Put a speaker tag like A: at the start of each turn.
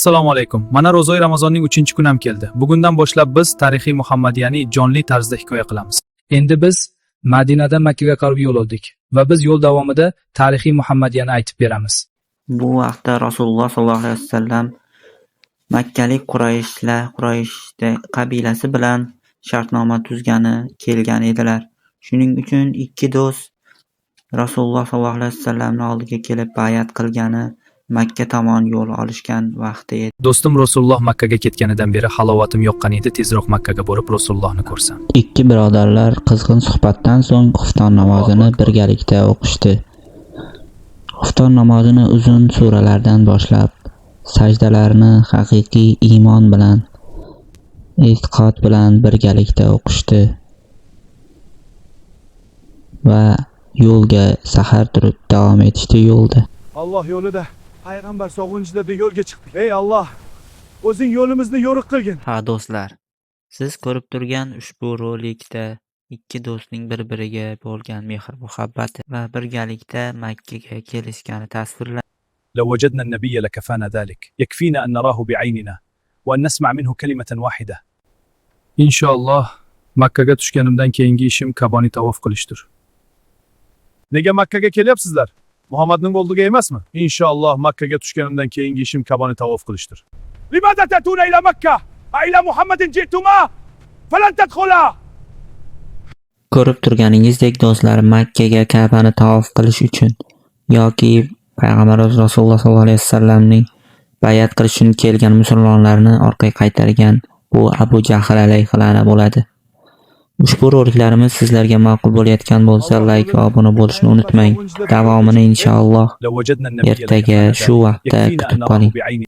A: Assalomu alaykum. Mana ro'zoi Ramazonning 3-kuni ham keldi. Bugundan boshlab biz tarixiy Muhammadiyani jonli tarzda hikoya qilamiz.
B: Endi biz Madinadan Makkaga qarab yo'l oldik va biz yo'l davomida tarixiy Muhammadiyani aytib beramiz.
C: Bu vaqtda Rasululloh sollallohu alayhi vasallam makkalik Quraysh qabilasi bilan shartnoma tuzgani kelgan edilar. Shuning uchun ikki do'st Rasululloh sollallohu alayhi vasallamni oldiga kelib bay'at qilgani Makka tomon yo'l olishgan vaqti edi.
A: Do'stim Rasululloh Makkaga ketganidan beri halovatim yoqqan edi, tezroq Makkaga borib Rasulullohni ko'rsam.
D: Ikki birodarlar qizg'in suhbatdan so'ng xufton namozini birgalikda o'qishdi. Xufton namozini uzun suralardan boshlab, sajdalarni haqiqiy iymon bilan, e'tiqod bilan birgalikda o'qishdi va yo'lga sahar turib davom etishdi yo'lda.
E: Alloh yo'lida, payg'ambar sog'inchida deb yo'lga chiqdik. Ey Alloh, o'zing yo'limizni yo'riq qilgin.
C: Ha do'stlar, siz ko'rib turgan ushbu rolikda ikki do'stning bir-biriga bo'lgan mehr-muhabbati va birgalikda Makkaga kelishgani tasvirlangan.
A: لو وجدنا النبي لكفانا ذلك، يكفينا أن نراه بعيننا وأن نسمع منه كلمة واحدة. Inshaalloh Makkaga tushganimdan keyingi ishim Ka'bani tavof qilishdir.
E: Nega Makkaga kelyapsizlar? Muhammadning oldiga emasmi? Inshaalloh Makkaga tushganimdan keyingi ishim Ka'bani tavof qilishdir. لماذا تأتون إلى مكة؟ أإلى محمد جئتما؟ فلن تدخلا.
C: Ko'rib turganingizdek do'stlar, Makkaga Ka'bani tavof qilish uchun yoki payg'ambarimiz Rasululloh sollallohu alayhi vasallamning bay'at qilish uchun kelgan musulmonlarni orqaga qaytargan bu Abu Jahl alayhi la'na bo'ladi. Ushbu roliklarimiz sizlarga ma'qul bo'layotgan bo'lsa, layk va obuna bo'lishni unutmang. Davomini inshaalloh
A: لو وجدنا النبي
C: ertaga
A: لكفانا
C: shu
A: ذلك.
C: vaqtda
A: يكفينا أن
C: kutib
A: نراه
C: qoling.
A: بعيننا.